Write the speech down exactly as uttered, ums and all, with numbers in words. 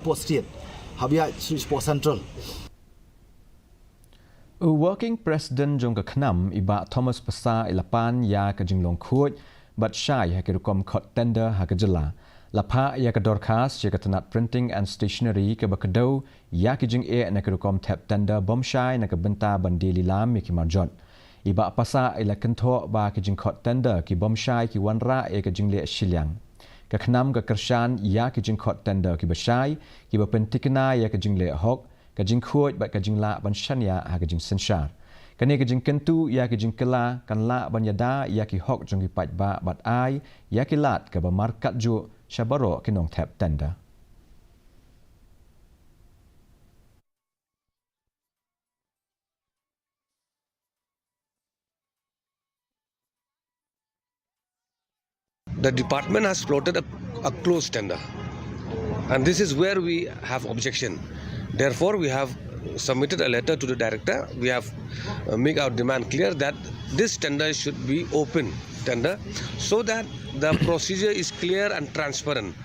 Sport State, haba ïa Sport Central. U Working President jong ka KHNAM, i Bah Thomas Passah, i la pan ïa ka jinglong khuid bad shai ha ki rukom khot tender ha ka jylla. La phah ïa ka dorkhas sha ka tnat Printing and Stationery kaba kdew ïa ki jingeh na ki rukom thep tender bym shai na ka bynta ban die lilam ïa ki marjot. I Bah Passah i la kynthoh ba ki jingkhot tender ki bym shai ki wanrah ïa ka jingleh shiliang. Ka KHNAM ka kyrshan ïa ki jingkhot tender kiba shai, kiba pyntikna ïa ka jingleh hok, ka jingkhuid bad ka jinglah ban shaniah ha ka jingsynshar. Kane ka jingkyntu ïa ki jingkylla kan lah ban ïada ïa ki hok jong ki paidbah bad ai ïa ki lad kaba markatjuh sha baroh ki nongthep tender. The department has floated a, a closed tender, and this is where we have objection. Therefore, we have submitted a letter to the director. We have, uh, make our demand clear that this tender should be open tender, so that the procedure is clear and transparent.